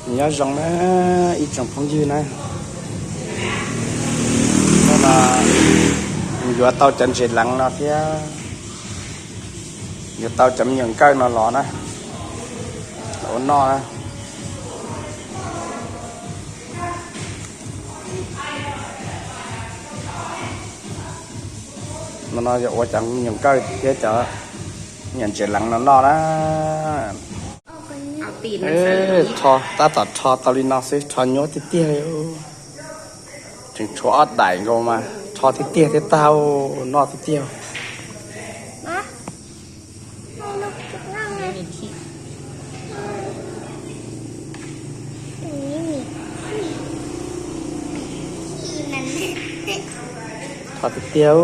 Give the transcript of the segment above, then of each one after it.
Nyob zoo na ib tsoom phooj ywg na, hnub no yuav tau cov ntses leev no thiab yuav tau cov me nyuam nkawj no los na, los ua noj na. No no yog ua cov me nyuam nkawj thiab cov me nyuam ntses leev no noj na. Rho, tab tom rho tau li no xwb, rho nyuaj tiag tiag li. Tseem tshuav ob daim nkaus mas rho tiag tiag thiab tag, noj tiag tiag. Rho tiag tiag.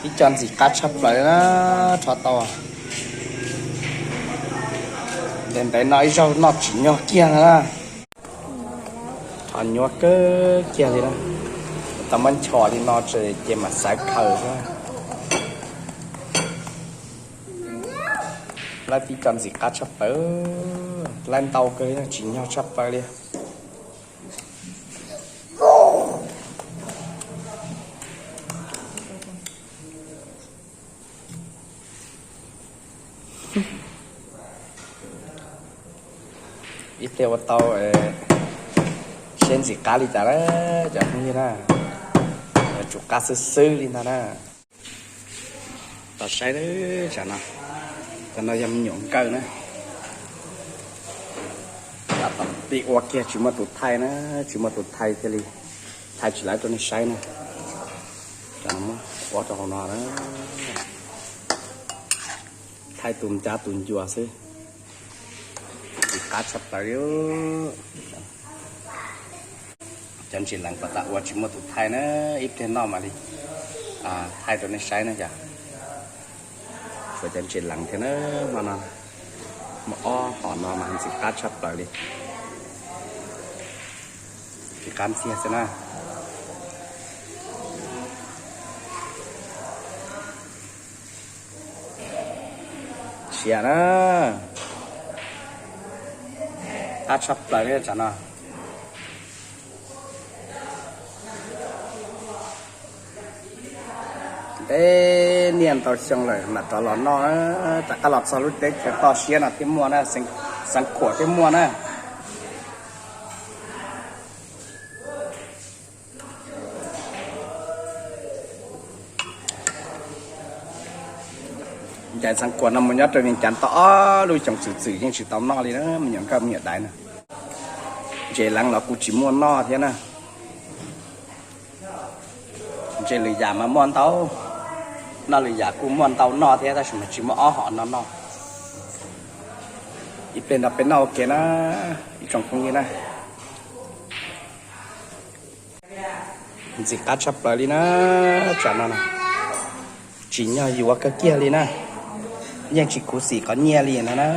Tib co ntxim qab tshaj plaws na, rho tau. Ntev ntev no ib zaug noj tsim nyog kiag no na. Rho nyuaj kawg kiag li na. Tau muab nchos li no ces mam xav khaws xwb. Laib tib co ntxim qab tshaj plaws, laib ntau kawg tsim nyog tshaj plaws li. Ib pliag ua tau seb ntxim qab li cas na cov phooj ywg na. Tsum qab xwb xwb li ntag na. Tos saib, tam no, tam no yog me nyuam nkawj na. Tab tom pib ua kiag tsis muaj tus thaij na, tsis muaj tus thaij thiaj li thaij tsis laiv rau nej saib na. Tam no muab ua rau hauv no na, thaij tus ncab tus ncua xwb. Ntxim qab tshaj plaws li. Cov ntses leev pas tas ua tsis muaj tus thaij na, ib pliag noj mam li thaij rau nej saib na yom. Tshuav cov ntses leev thiab na, hmo no muaj ob hom no mas ntxim qab tshaj plaws li. Ntxim qab ntxiag xwb na. Siav na, qab tshaj plaws li tsam no. Ntev niaj ntau xyoo lawm mam rov los noj na, rov qab los txog lub teb chaws toj siab no thiaj muaj na, Xeev Khuam thiaj muaj na. Ncaim Xeev Khuam no mus nyob rau Vias Cas tau ob lub xyoo txwm txwm yeej tsis tau noj li na, me nyuam nkauj me nyuam daiv na. Ntses leev los kuj tsis muaj noj thiab na. Ntses lwm yam mas muaj ntau, noj lwm yam kuj muaj ntau noj thiab tab sis mas tsis muaj ob hom no noj. Ib pliag no peb noj ua ke na, ib tsoom phooj ywg na. Ntxim qab tshaj plaws li na, tsam no na, tsim nyog yuav kawg kiag li na, yeej tsis khuv xim qhov nyiaj li no na.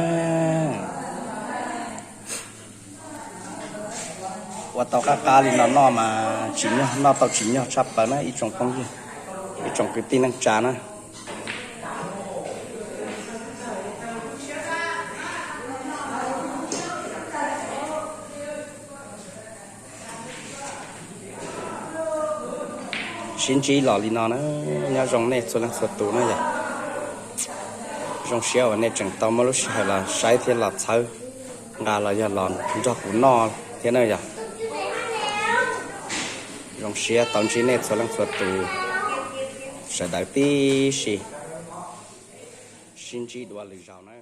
Ua tau qab qab li no noj mas tsim nyog, noj tau tsim nyog tshaj plaws na ib tsoom phooj ywg, ib tsoom kwv tij neej tsa na. Sib ntsib los li no na, nyob zoo nej txhua leej txhua tus na yom. Zoo siab uas nej tseem tau muaj lub sij hawm los saib thiab los txhawb nqa los yog los nrog kuv noj thiab na yom. Zoo siab tau ntsib nej txhua leej txhua tus, sawv daws tib si, sib ntsib dua lwm zaus na.